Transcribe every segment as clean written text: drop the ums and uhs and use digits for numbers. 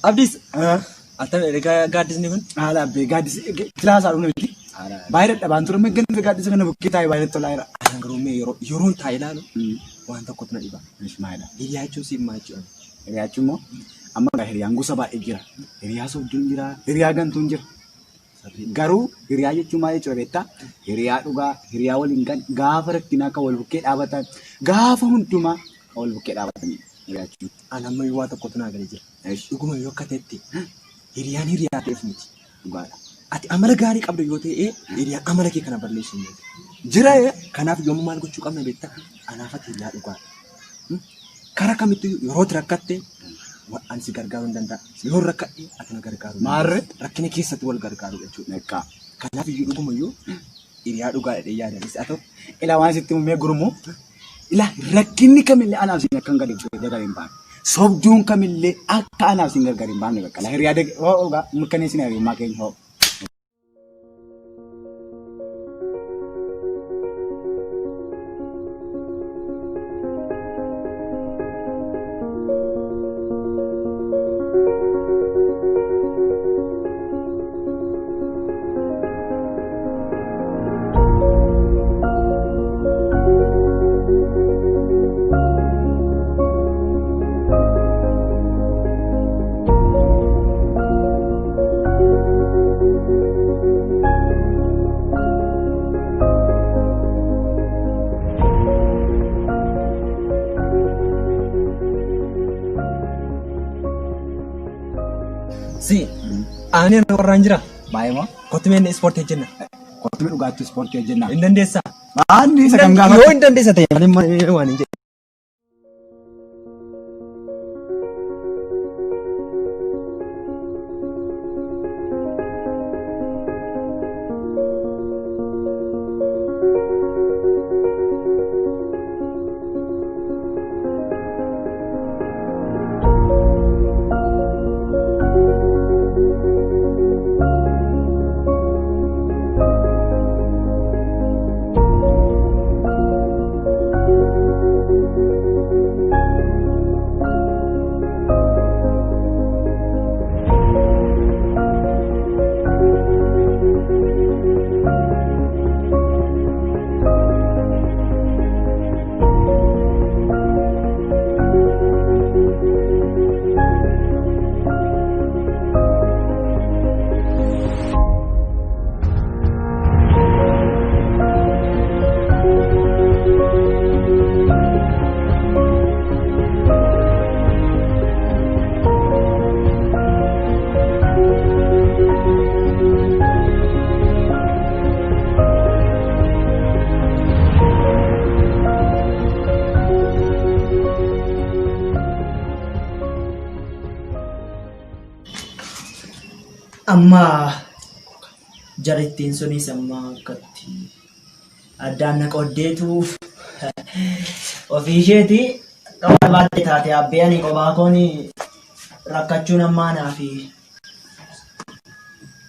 Abdiis attami gaaddisni kun? Haala abbee gaaddisa kilaasaa dhumne miti. Baay'ee dadhabaan ture mirga nuti gaaddisa kana bukkee taa'ee baay'ee tolaa jira. Anaan garuu mee yeroo yeroon taa'ee ilaalu waan tokkotu na dhiba. Maalidha? Hiriyaa jechuun siif maal jechuudha? Hiriyaa jechuun immoo amma egaa hiriyaan gosa baay'ee jira. Hiriyaa sobduun jira, hiriyaa gantuun jira. Garuu hiriyaa jechuun maal jechuudha beektaa? Hiriyaa dhugaa, hiriyaa waliin kan gaafa rakkinaa kan wal bukkee dhaabatan, gaafa hundumaa kan wal bukkee dhaabatanidha. Hiriyaa jechuun. An ammayyuu waa tokkotu naa galee jira. Eesh. Dhuguma yoo akka ta'etti hiriyaan hiriyaa ta'eef miti. Dhugaadha. Ati amala gaarii qabda yoo ta'e hiriyaan amala kee kana balleessu hin danda'u. Jira Kanaaf yommuu maal gochuu qabna beektaa? Anaaf ati hiriyaa dhugaadha. Karaa kamittuu yeroo ati rakkatte ani si gargaaruu hin danda'a. Yoo rakkadhe ati na gargaaruu hin Maarree? dandeessa. Rakkina keessatti wal gargaaru jechuudha. Meeqa? Kanaaf iyyuu dhuguma iyyuu hiriyaa dhugaa jedhee yaadanis haa ta'u Ilaa waan sitti himee gurmuu. Ilaa rakkinni kamillee anaaf siin akka hin gargar hin baane. Sobduun kamillee akka anaaf siin gargar hin baane bakka. Hiriyaa hoo dhugaa mirkaneessina hiriyummaa keenya hoo. Si ani ana warraan jira. Baay'ee moo? Kottu mee inni ispoortii hojjenna. Kottu mee dhugaatti ispoortii hojjennaa. Hin dandeessaa? Maanni isa kan gaafatu. Yoo hin dandeessa ta'e malee waan hin jedhu. Amma jarittiin sunis amma akkatti addaan na qooddeetu ofii isheeti dhoma baattee taate abbee ani qophaa koon rakkachuun amma anaa fi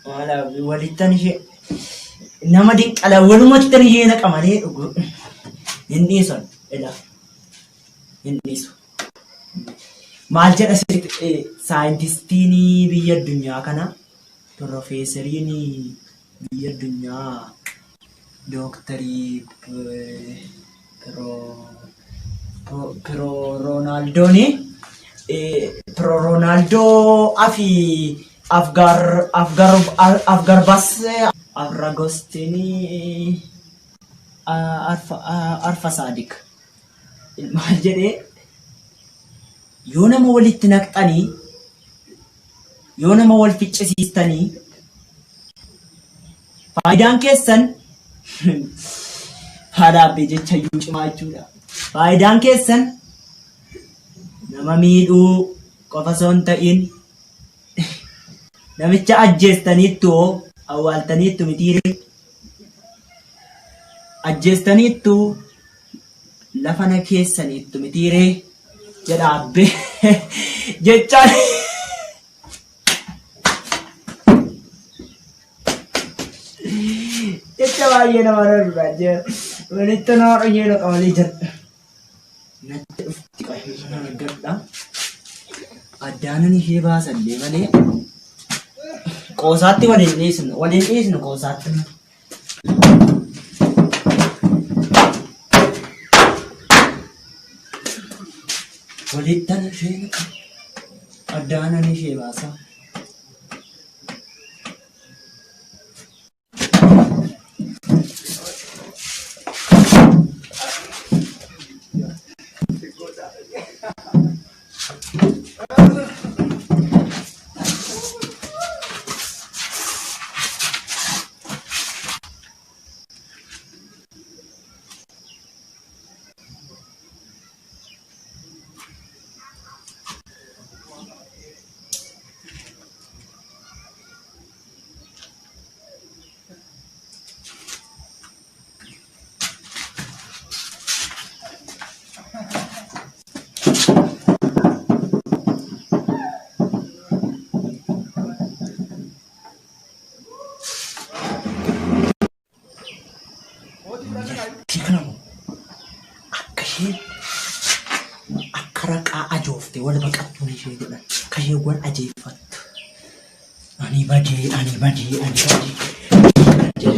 maala walittan ishee nama dinqala walumattan ishee naqa malee dhugu hin dhiisan ila hin dhiisu. Maal jedha saayintistiin biyya addunyaa kana piroofeesariin biyya addunyaa dooktarii piroo Roonaaldooon piroo Roonaaldoo afi Afgaar Afgar Afgarbas Afragostinii Arfa Saadik maal jedhee yoo nama walitti naqxanii yoo nama wal ficcisiistanii faayidaan keessan haadha abbee jecha iyyuu cimaa jechuudha. Faayidaan keessan nama miidhuu qofa osoo hin ta'in namicha ajjeestaniittu hoo awwaaltaniittu mitiiree ajjeestaniittu lafa na keessaniittu mitiiree jedha abbee jechaan jecha baay'ee nama rarra jira walitti nama dhagee na qabalee jira natti dhufti qayyuu argadha adda. Addaanan ishee baasallee malee qoosaatti waliin dhiisnu waliin dhiisnu qoosaatti. Walittan ishee naqa addaanan ishee baasa. Jartii kana moo akka isheen akka raqaa ajoofte wal baqattuun ishee godhan akka isheen wal ajeeffattu. Ani badee ani badee ani badee.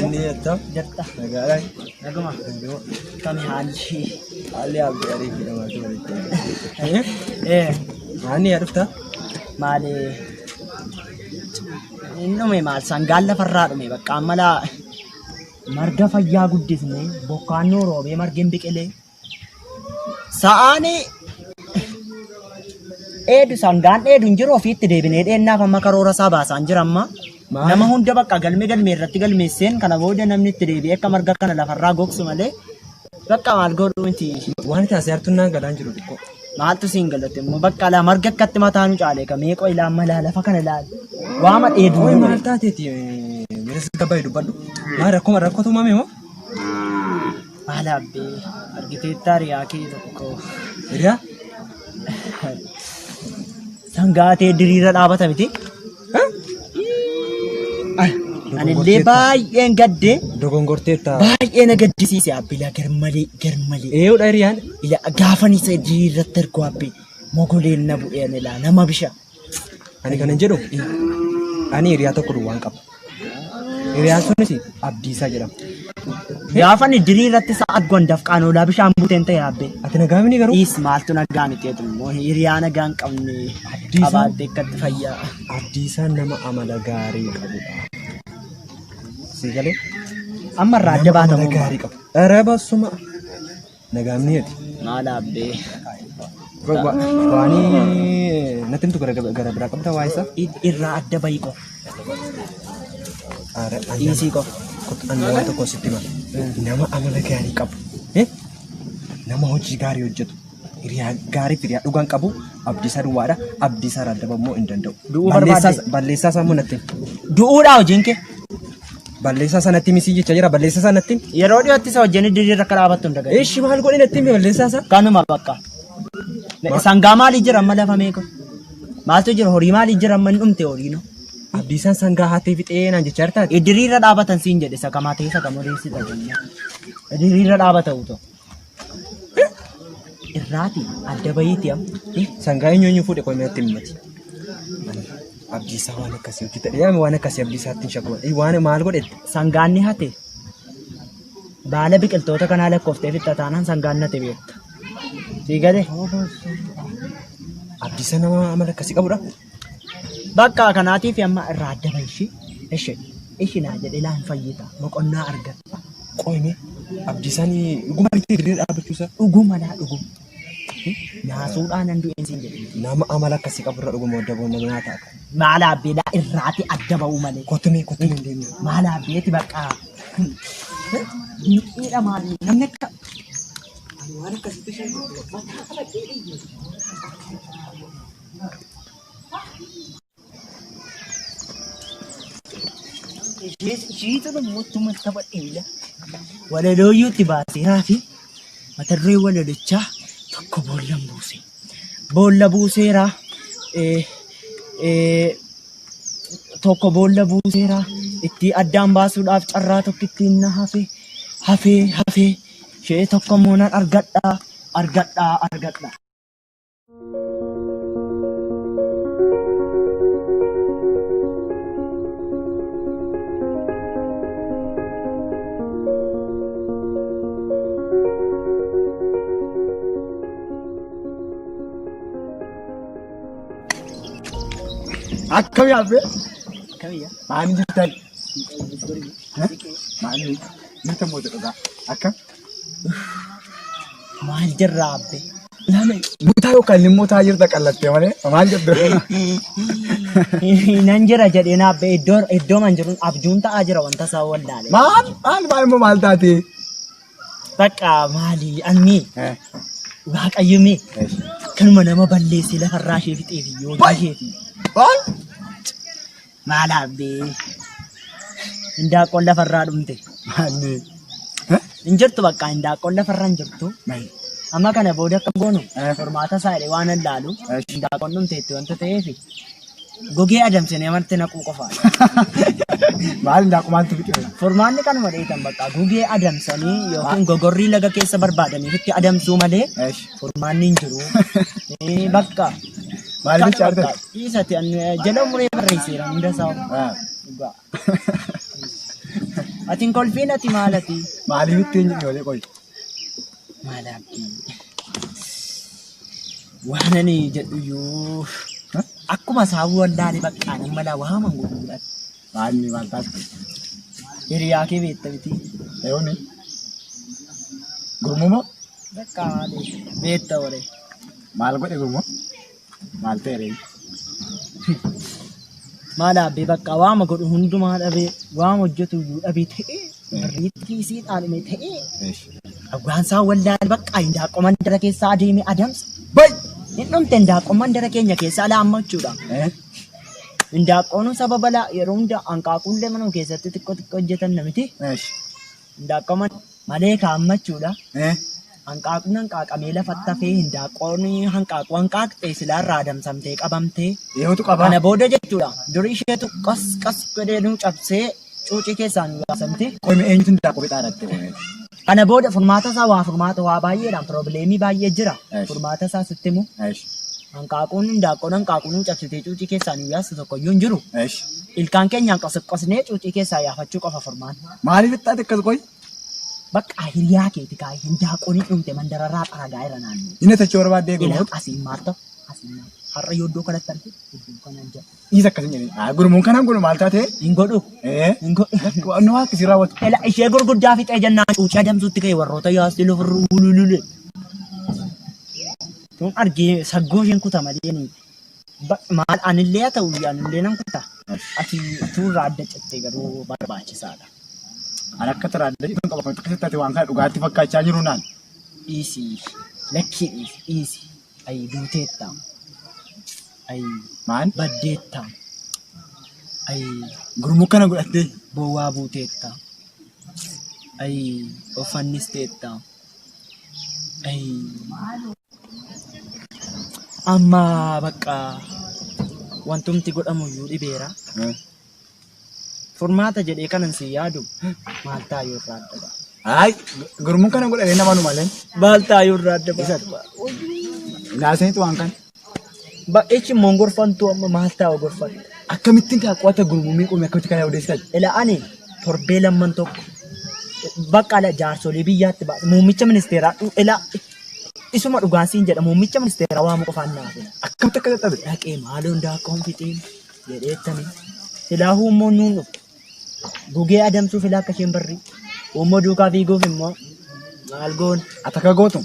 Inni attam Jirta. nagaadhaan Naguma. Kami haalli. Haalli abdii ariif jedhamaatu walitti. Eh Maanni yaa dhufta? maali inni dhume maal sangaan lafarraa dhume bakka amma laa marga fayyaa guddisne bokkaan nuu roobee margi hin biqilee sa'aani dheedu sangaan dheedu hin jiru ofiitti deebinee dheennaaf amma karoora isaa baasaan jira amma Maal? nama hunda bakka galme galme irratti galmeesseen kana booda namni itti deebi'ee akka marga kana lafarraa gogsu malee bakka maal godhu miti. Waan taasise hartunnaan galaan jiru xiqqoo. Maaltu siin galate immoo bakka laa marga akkatti mataa nu caale ka meeqoo ilaa malaa lafa kana ilaali. Waama dheeduu. Oi maal taateeti? Miras gabaa dubbadhu. Maal rakkoo rakkootu uumame moo? Maal abbee argiteetta hiriyaa kee tokko. Hiriyaa? Sangaatee diriira dhaabata miti. Anillee baay'een gaddee Dogongorteetta. baay'ee na gaddisiise abbee laa garmalee garmalee. Eeyyuudha hiriyaan. Ila gaafan isa diriirratti argu abbee mogoleen na bu'ee ani laa nama bisha. Ani kanan jedhu ani hiriyaa tokko duwwaan qaba. Hiriyaan sunis Abdiisaa jedhama. Gaafan diriirratti isa argu handaaf qaanolaa bishaan buuteen ta'e abbee. Ati nagaa mini garuu? Dhiis maaltu nagaa miti jedhu immoo hiriyaa nagaa hin qabne Abdiisaan- qabaattee akkatti fayyaa. Abdiisaan nama amala gaarii qabudha. Sii galee? Amma irraa adda Nama amala baatamu. gaarii qabu. Ere basuma. Nagaa mini ati. Maal abbee. Waanii natti himtu gara gara biraa qabda waa isaa? Irraa adda bahi qofa. Are Dhiisii qofa. Ani waan tokko sitti hima. Nama amala gaarii qabu. Nama hojii gaarii hojjetu. Hiriyaa gaarii fi hiriyaa dhugaan qabu Abdiisaa duwwaadha. Abdiisaa irraa adda ba'uu hin danda'u. Du'uu Balleessaa barbaadde? balleessaa isaa immoo natti himi. Du'uudhaa hojiin kee. Balleessaa isaa natti himi siin jecha jira. Balleessaa isaa natti himi. Yeroo dhiyootti isa wajjin diriirra akka dhaabattu hin dagatin. Eeshi maal godhi natti himi balleessaa isaa? Kanuma bakka. Sangaa maalii jira amma lafa meeqa? Maaltu jira horii maalii jira amma hin dhumte horiino. Abdiisaan sangaa hattee fixee naan jechaa jirtaati. Diriirra dhaabatan siin jedhe isa kamaa ta'e isa kam horii dhageenya. Diriirra dhaabata utoo. Irraati adda bahiiti amma. Sangaa eenyu eenyu fuudhe qoy natti himati. Abdiisaa waan akkasii hojjeta. Dhiyaame waan akkasii Abdiisaatti hin shakku. Waan maal godhetti? Sangaan ni hate. Baala biqiltoota kanaa lakkooftee fixxa taanaan sangaan nate beekta. Sii galee? Abdiisaa nama amala akkasii qabudha. Bakka kanaatiif amma irraa adda bahi ishii. Ishee ishi naa jedhe laan fayyita boqonnaa argatta. Qoyme Abdiisaan dhuguma argitee diriira dhaabbachuu isaa Dhuguma laa dhuguma. Naasuudhaan nan du'een siin jedhe. nama amala akkasii qaburra dhuguma adda ba'uun nama naa ta'a. Maala abbeedhaa irraati adda ba'uu malee. Kottumee kottumee hin deemne. Maala abbeeti bakka. Miidha maali namni akka. Waan akkasitti Mataa qabadhee iyyu. Ishiitu immoo ittuma taphadhe bila. Walalooyyuutti baaseeraa fi mata duree walalichaa tokko boollan buuse. Boolla buuseeraa tokko boolla buuseeraa itti addaan baasuudhaaf carraa tokko ittiin na hafe hafee hafee ishee tokko immoo nan argadhaa argadhaa argadhaa. Akkam yaabbee? Kamiyyaa? Maal jirtan? Maal nyaata moota dhugaa? Akkam? Maal jirra abbee? Mutaa yookaan limmoo taa'aa jirta qallattee malee maal jettu? Nan jira jedheen abbee iddoo iddoo man jiruun abjuun ta'aa jira wanta isaa wallaale. Maal maal maal immoo maal taate? Bakka maali anni waaqayyo mee kanuma nama balleessee lafarraa ishee fixee fi yoo ishee fi Maal? maal abbee hindaaqqoon lafarraa dhumte. Maalli? Hin jirtu bakka hindaaqqoon lafarra hin jirtu. Amma kana booda akka goonu furmaata isaa jedhee waan laalu hindaaqqoon dhumteetti wanta ta'eef gogee adamsine amarti naquu qofaadha. Maal hindaaqqoo maaltu fixe? Furmaanni kanuma dheetan bakka gogee adamsanii yookiin gogorrii laga keessa barbaadaniif itti adamsuu malee furmaanni hin jiru. Bakka Maal jecha argate? Dhiisati jala muree barreesseera hunda isaa. Dhugaa. Ati hin kolfiin ati maalati? Maaliif itti hin jedhu malee qoyi? Maal abdii? Waan ani jedhu iyyuu akkuma isaa wallaale bakka nan mala waaman godhuudhaan. Maalni maal taate? Hiriyaa kee beekta miti. Eewni? Gurmuma? Bakka maali? Beekta waree. Maal godhe gurmuma? Maal ta'e ree? Maal abbee bakka waama godhu hundumaa dhabee waama hojjetu iyyuu dhabee ta'ee barreettii isii dhaalume ta'ee dhugaan isaa wallaale bakka hindaaqqoo mandara keessaa adeeme adamsa. Bay! Hin dhumte hindaaqqoo mandara keenya keessaa ala amma jechuudha. Hindaaqqoon saba balaa yeroo hunda hanqaaquullee manuma keessatti xiqqoo xiqqoo hojjetan namiti. Hindaaqqoo malee kaa'ammachuudha. Hanqaaquun hanqaaqamee lafatti hafee hindaaqqoon hanqaaquu hanqaaqxee silaarraa adamsamtee qabamtee. Eewwatu qaba. Kana booda jechuudha. Duri isheetu qas qas godhee nu cabsee cuucii keessaa nu baasamte. Qoyme eenyutu hindaaqqoo fixaa dhatte qoyme? Kana booda furmaata isaa waa furmaata waa baay'eedhaan piroobileemii baay'ee jira. Furmaata isaa sitti himu. Hanqaaquun hindaaqqoon hanqaaquu nu cabsitee cuucii keessaa nu yaastu tokko iyyuu hin jiru. Ilkaan keenyaan qosqosnee cuucii keessaa yaafachuu qofa furmaata. Maaliif itti akkas qoy? Bakka hiriyaa keeti kaa'ee hindaaqqoon hin dhumte mandararraa xaragaa irra naannoo. Inni tachuu barbaadde Ilaa gurmuun? asiin maal ta'u asiin maal har'a yoo iddoo kanatti argite iddoo kanaan jira. Dhiisa akkas hin jedhin. Gurmuun kanaan godhu maal taate? Hin godhu. Hin godhu. Waan waa akkasii raawwatu. Ela ishee gurguddaa fixee jennaan cuucii adamsuutti ka'e warroota yaasti lafarra ululule. Tun argee saggoo isheen kuta malee ni. Maal anillee haa ta'u anillee nan kuta. Ati tuurraa adda cittee garuu barbaachisaadha. Ani akka taraa adda citan qaba. Akkasitti ati waan kana dhugaatti fakkaachaa jiru naan. Dhiisi lakkii dhiisi dhiisi. Ayi duuteetta. Ayi Maal? baddeetta. Ayi Gurmuu kana godhattee. bowwaa buuteetta. Ayi of fannisteetta. Ayi amma bakka wantumti godhamu iyyuu dhibeera. Furmaata jedhee kanan si yaadu maal taayoo irraa adda ba'a. Ay gurmuun kana godhatee nama nu malee. Maal taayoo irraa adda ba'a. Naasaniitu waan kana. Ba'ichi immoo gorfantu amma maal taa'u gorfantu. Akkamittiin daakuu gurmuu qoome akkamitti kana odeessitan? Ila ani torbee lamman tokko bakka ala jaarsolii biyyaatti baase muummicha ministeeraa ila isuma dhugaan siin jedha muummicha ministeeraa waamu qofaan naafe. Akkamitti akka dadhabe? Dhaqee maaloon daakkoon fixiin jedheettani. Silaa huummoon nuun dhufu. Gugee adamsuu filaa akka isheen barri. Huummoo duukaa fiiguuf immoo maal goon Ati akka gootu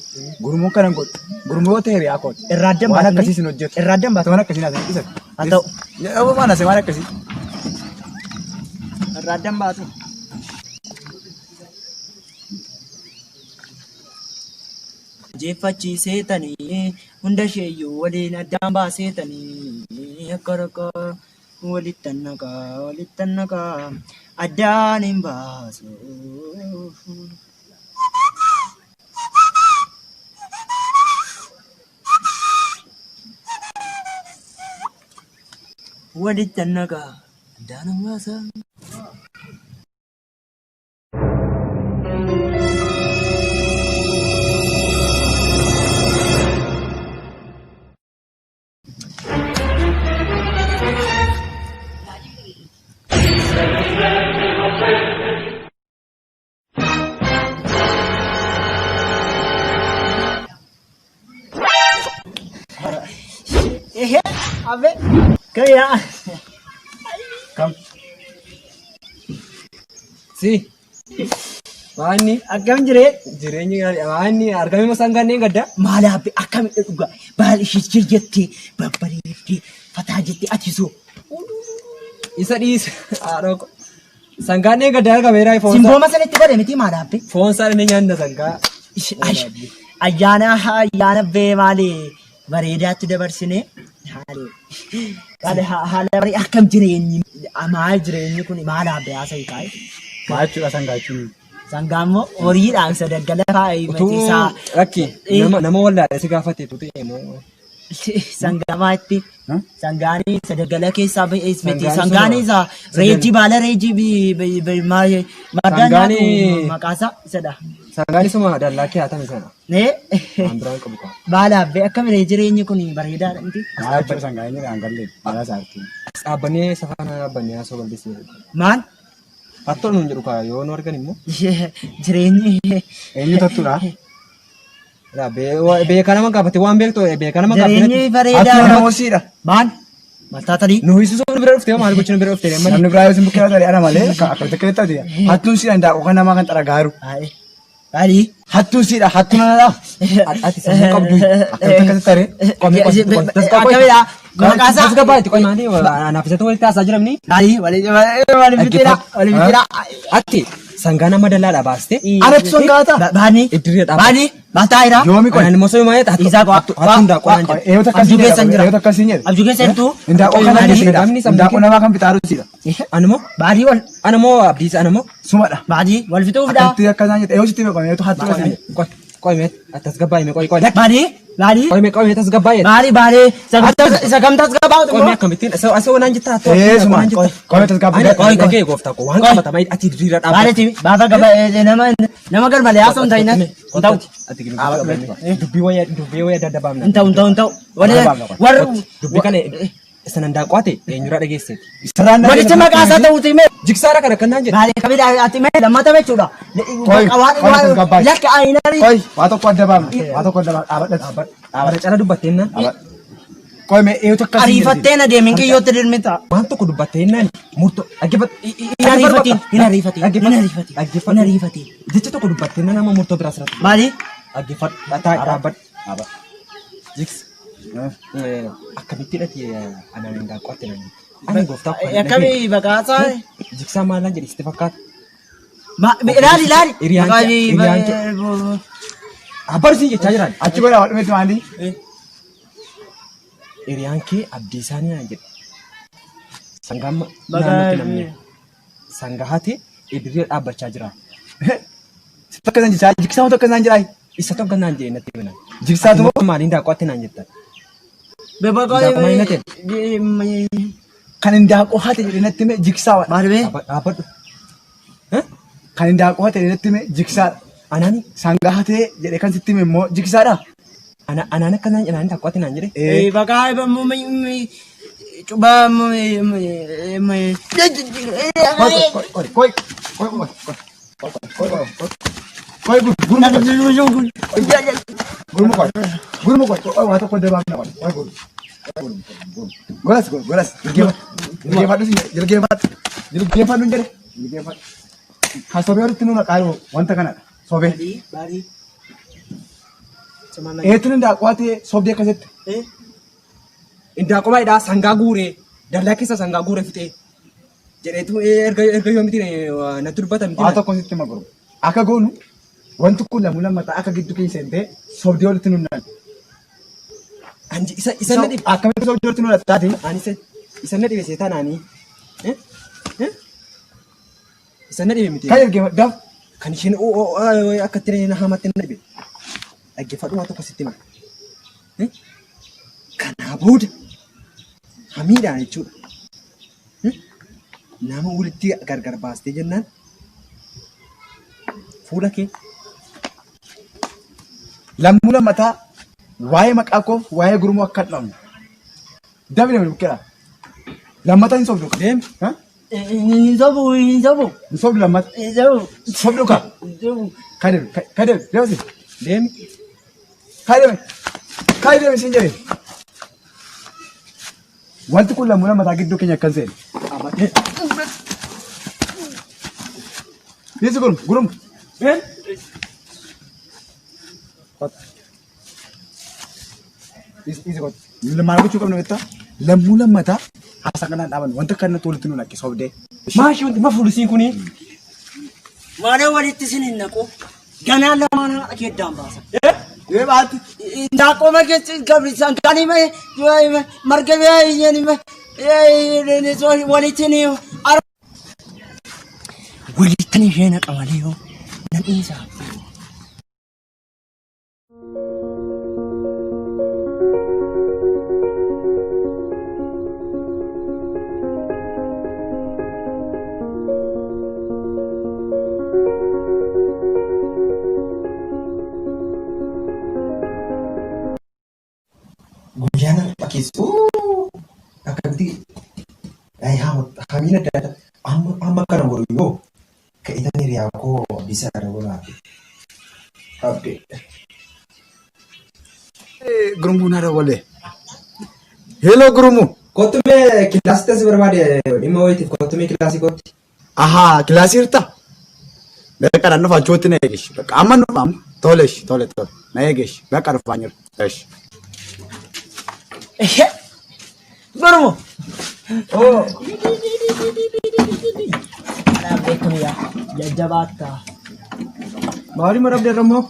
gurmuun kana godhu. Gurmuu yoo ta'e hiriyaa kooti. irraa addan Waan baatanii- akkasii sin hojjetu. Irraa addan baatu. Waan akkasii naasanii dhiisan. Haa ta'u. Yoo maal haasa'e waan akkasii. Irraa addan baatu. Jeeffachiiseetanii hunda isheeyyuu waliin addaan baaseetanii akka rakkoo Walittan naqaa walittan naqaa addaan hin baasu. Walittan naqaa addaan hin baasa. Ehe, abe, kaya. Kam? Si. Waanni Akkam jiree? jireenyi gaarii waanni argame masaan gaanneen gadda. Maal abbe akkamidha dhugaa? Baal ishee jir jettee babbareeddee fataa jettee ati soo. Isa dhiise haadha ko. Sangaan gadda argameera foon Simbooma sanitti godhe miti maal abbe? Foon isaa inni nyaanna sangaa. Ayyaana ayyaana bee maali bareedaatti dabarsine haala haala barii akkam jireenyi maal jireenyi kun maal abbe haasa'e kaa'e. Maal jechuudha sangaa jechuun? Sangaa immoo horiidhaan isa daggala faa'e Utuu isaa rakki nama nama wallaale si gaafate tu ta'e moo. Sangaa maatti Huh? sangaanii isa daggala keessaa ba'e miti Sangaan sangaanii isa suma. reejii baala reejii margaa nyaatu Sangaanii- maqaasaa isadha. Sangaan isuma dallaa kee haatame sana. Nee Waan biraan qabu qaba. baala abbee akkam jireenyi kun bareedaadha miti. Maal jechuudha sangaa inni dhaan galle mala isaartiin. As dhaabbannee safaana dhaabbannee haasoo bal'isee. Maal Hattoon nuun jedhu kaa yoo nu argan immoo. jireenyi Eenyu tattuudha? Laa beekaa nama gaafate waan beektu beekaa nama gaafate. jireenyi Hattuun bareedaadha. nama hosiidha. Maal maal taatanii? Nu hiisisuu nu bira dhuftee maal gochuu nu bira dhuftee malee. Namni biraa yoo isin bukkee ta'e ana malee akkamitti akka ta'e hattuun siidha indaaqoo kan namaa kan xaragaaru. Maali? Hattuun siidha hattuun anadha. Ati sammuu qabdu. Akkamitti akkasitti ta'e? Akkamidha? Maqaasaa? Tasgabbaa'etti qoy maali anaaf isatu walitti haasaa jiramni. Maali? Waliin fixeera. Waliin fixeera. Ati sangaa nama dallaadhaa baaste. Anatti sangaata. Baani. Iddiree dhaabba. Baani. Maal taa'eera? Yoomi qoy. Anaan immoo soyuma maayet Isaa qo'a. hattuun daaqoo naan jedhe. Eenyutu akkasii Abjuu keessan jedha? jira. Eenyutu akkasii jedha? Abjuu keessa jirtu? Indaaqoo kan Namni siidha. sammuu Indaaqoo namaa kan fixaaru siidha. Anuma Baadii wal. anamoo abdiisa anamoo. Sumadha. Baadii wal fixuufdha. Akkamitti akka isaan jedhe? Eenyu sitti beekama? Eenyutu hattuu akkasii jedhe? Qoy qoy mee tasgabbaa'e mee qoy qoy. Baadii. Baadii. Qoy mee qoy mee tasgabbaa'e. Baadii baadii. Isa gamtaas gabaatu Qoy mee akkamittiin asoo naan jettaa hattuu. Ee suma. Qoy qoy tasgabbaa'e. Qoy qoy gooftaa koo waan qabatama ati diriira dhaabbata. Baadii baafa gaba nama nama garmalee haasa'u hin ta'in. Hin ta'u. Ati dubbii wayyaa dubbii wayyaa daddabaamna. Hin ta'u hin ta'u hin ta'u. Warri Dubbii kana sanan daaqwaate eenyurraa dhageesseeti. Saraan walitti maqaa isaa ta'uuti mee. Jigsaara kana kan naan jedhe. Maali kamidha ati mee lammata jechuudha. Qoy, qoy tasgabbaa'e. Lakka ayinari. Qoy waa tokko adda baafna. Waa tokko adda baafna. Dhaabadhati. Kana cala dubbattee Qoy mee eenyutu akkasii jedhe? Ariifattee na deemin kiyyootti dirmita. waan tokko dubbattee naan murtoo dhaggeeffadhu. Hin ariifatiin hin ariifatiin hin ariifatiin hin ariifatiin. Jecha tokko dubbattee nama murtoo biraa sirratti. Maali? Dhaggeeffadhu. Taa'i dhaabbadhu. Dhaabadhu. Jigs. Akkamitti dhati anaan hin daaqwatte naan jedhe. Ani gooftaa koo Akkami baqaasaa? Jigsaa maalaan jedhe sitti fakkaata. Ilaali ilaali. Hiriyaan kee hiriyaan kee. Abbaru jechaa jiran. Achi godhaa waa dhumetti maali? Hiriyaan kee abdii isaanii naan jedhe. Sangaan naannootti namni sangaa hate idirree dhaabbachaa jira. Sitti akka isaan jechaa jigsaa tokko isaan jedhaa. Isa tokko naan jedhe natti himina. Jigsaatu moo Maaliin daaqwatte naan jettan. kan indaaqoo hate jedhe natti hime jigsaadha. Maali bee? Dhaabbadhu. Kan indaaqoo hate jedhe natti hime jigsaadha. Anaani Sangaa hate jedhe kan sitti hime immoo jigsaadha. anaan akka naan anaan daaqwatte naan jedhe. Ee Baqaa cuba qoy qoy qoy qoy qoy qoy qoy qoy qoy gurmu gurmu qoy gurmu qoy qoy waa tokko adda baafna qoy qoy gurmu golas golas jilgeeffadhu jilgeeffadhu jilgeeffadhu jedhe jilgeeffadhu kan sobee walitti nuna qaayu wanta kanadha sobee eetuun indaaqoo hate sobdee akkasitti Indaaqoo baay'eedhaa sangaa guuree dallaa keessa sangaa guuree fixee jedheetu erga erga yoo miti natti dubbata miti. Waa tokko sitti maguru. Akka goonu wanti kun lamuu lammataa akka gidduu keessa hin ta'e sobdee walitti nunnaan. Anji isa isa na dhibe. Akkamitti sobdee walitti nunnaan taate Ani isa Isa na dhibe seetanaanii. Eh? Eh? Isa na dhibe miti. Kan ergee daf. Kan isheen akka itti na hamatti na dhibe. Dhaggeeffadhu waan tokko sitti hima. Eh? Kanaa booda hamiidhaan jechuudha. Eh? Nama walitti gargar baastee jennaan fuula kee Lammuu lammataa waa'ee maqaa koof waa'ee gurmuu akka hin dhabne. Dafi deemi bukkeedha. Lammataa hin sobdu. Deemi. Ha? Hin sobu, hin sobu, Hin sobdu lammata. hin sobu, Sobdu ka. hin sobu. Kai deemi. Kai deemi. Deemi. Deemi. Kai deemi. Kai deemi siin jedhe. Wanti kun lammuu lammataa gidduu keenya akkan seene. Qabatee. Dhiisi gurmu. Gurmu. Deemi. Dhiisi kottu. Maal gochuu qabna beektaa? Lammuu lammataa haasaa kanaan dhaaban wanta kanatti walitti nu naqe sobdee. Maashii wanti ma fuulisiin kuni? Waanee walitti isin hin naqu. Ganaa lamaan haadha keeddaan baasa. Ee baatti. Ndaaqoma keessa gabrisan kan hime marga walitti ni walitti ni ishee naqa malee yoo nan dhiisa. Guyyaan har'a keessa akkamitti hamiin adda addaa amma amma kana godhu yoo ka'itan hiriyaa koo bisa dabalaa abdee. Gurmuu na dabalee. Hello Gurmuu. Kottu mee kilaasii tasi barbaade dhimma wayiitiif kottu mee kilaasii kootti. Ahaa kilaasii jirta? Bakka nan dhufa achuutti na eegish. Bakka amma dhufa amma. Tole ishi tole tole na eegish. Bakka dhufaa jiru. Ishi. Gurmu. Oo Anaan beekamu yaa jajjabaattaa. maali marabde irra immoo?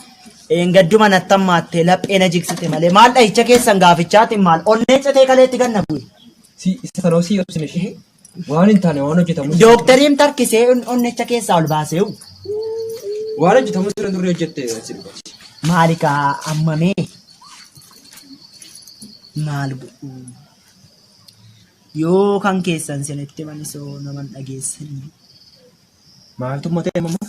Gadduma nattamaattee laphee na jigsite malee maal dhahicha keessan gaafichaatiin maal onnee citee kaleetti ganna bu'e. Si isa sanoo si obsine ishee waan hin taane waan hojjetamu. Dooktariin tarkisee onnecha keessaa ol baasee Waan hojjetamu sirra durri hojjette si dhugaati. Maali kaa ammamee maal godhu yoo kan keessan sinitti manisoo naman dhageessanii. Maaltu immoo ta'e mamma?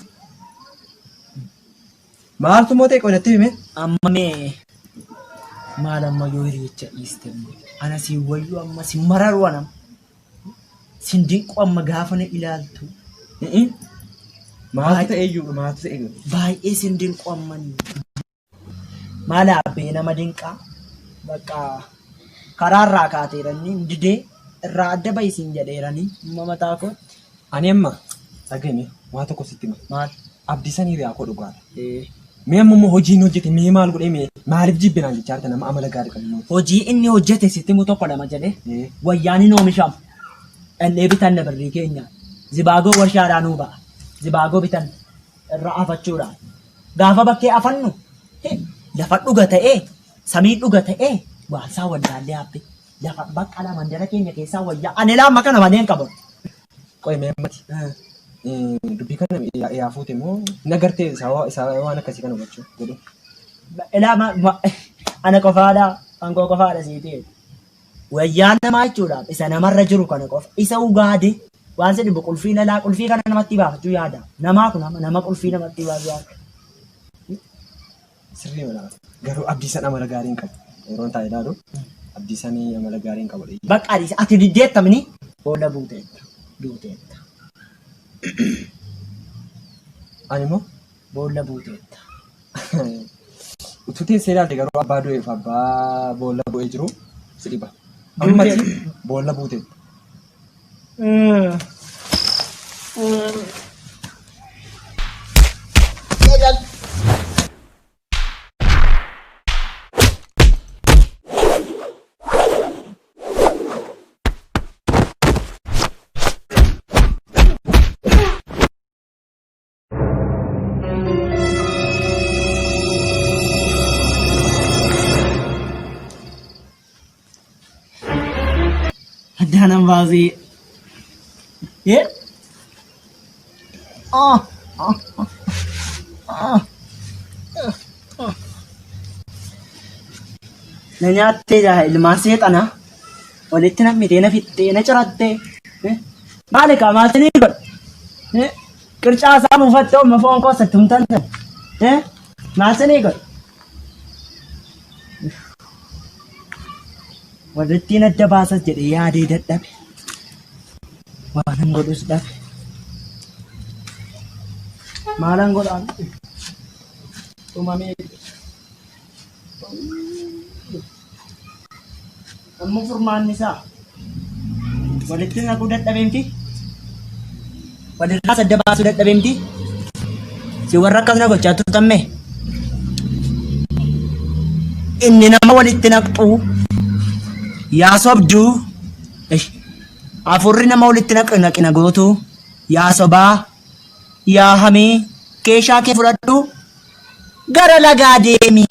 Maaltu immoo ta'e qonatti hime? Ammamee maal amma yoo hiriyicha dhiiste immoo ana siin wayyuu amma sin mararu anam sin dinqu amma gaafa na ilaaltu. Maaltu ta'e iyyuu maaltu ta'e iyyuu? Baay'ee sin dinqu ammani. Maal abbee nama dinqaa bakka karaa irraa kaateeranii hin didee irraa adda bahi siin jedheeranii amma mataa kootti. Ani amma dhagahime waa tokko sitti hima. Maal? Abdiisan hiriyaa koo dhugaadha. Mee amma immoo hojii inni hojjete mee maal godhee mee maaliif jibbinaan jechaa jirta nama amala gaarii qabu immoo. Hojii inni hojjete sitti himu tokko lama jedhee wayyaan hin oomishamu. Dhallee bitanna birrii keenya. Zibaagoo warshaadhaa nuu ba'a. Zibaagoo bitanna irra afachuudhaan. Gaafa bakkee afannu lafa dhuga ta'ee samii dhuga ta'ee waansaa wallaallee happe. Lafa baqqala mandara keenya keessaa wayyaa ani laamma kana malee hin qabu. Qoy mee ammati dubbii kana yaa fuute moo hin agartee isaa waan akkasii kana gochuu godhu. Ilaa ana qofaadha kan koo qofaadha sii ta'e. Wayyaa namaa jechuudha isa namarra jiru kana qofa isa ugaade waan si dhibu qulfii lalaa qulfii kana namatti baafachuu yaada. Namaa kun amma nama qulfii namatti baasuu yaada. Sirrii mala. Garuu Abdiisaan amala gaarii hin qabu. Yeroon taa'e ilaalu Abdiisaan amala gaarii hin qabu. Bakka adiis ati diddeettamni boolla buuteetta duuteetta. Ani immoo Boolla buuteetta. Utuu teessee ilaalte garuu abbaa du'eef abbaa boolla bu'ee jiru si dhiba. Ammati boolla buuteetta. Addaanan baasee. Eh? Ah! Ah! Ah! Ah! Na nyaattee jaa ilmaan seexanaa. Walitti nammitee na fixxee na cirattee. Eh? Maali kaa maaltu ni godha? Eh? Qircaa isaa buufattee oomma foon koo sitti humtan sana. Eh? Maaltu ni godha? Walittiin adda baasas jedhee yaadee dadhabe. Waanan godhus dhabe. Maalan godhaan? Dhumamee. Amma furmaanni isaa walitti naquu dadhabeemti. Walirraas adda baasuu dadhabeemti. Si warra akkas na gochaa turtan mee? Inni nama walitti naqxu yaa sobduu ish, hafuurri nama walitti naqu naqina gootu yaa sobaa yaa hamii keeshaa kee fudhadhu gara lagaa deemi.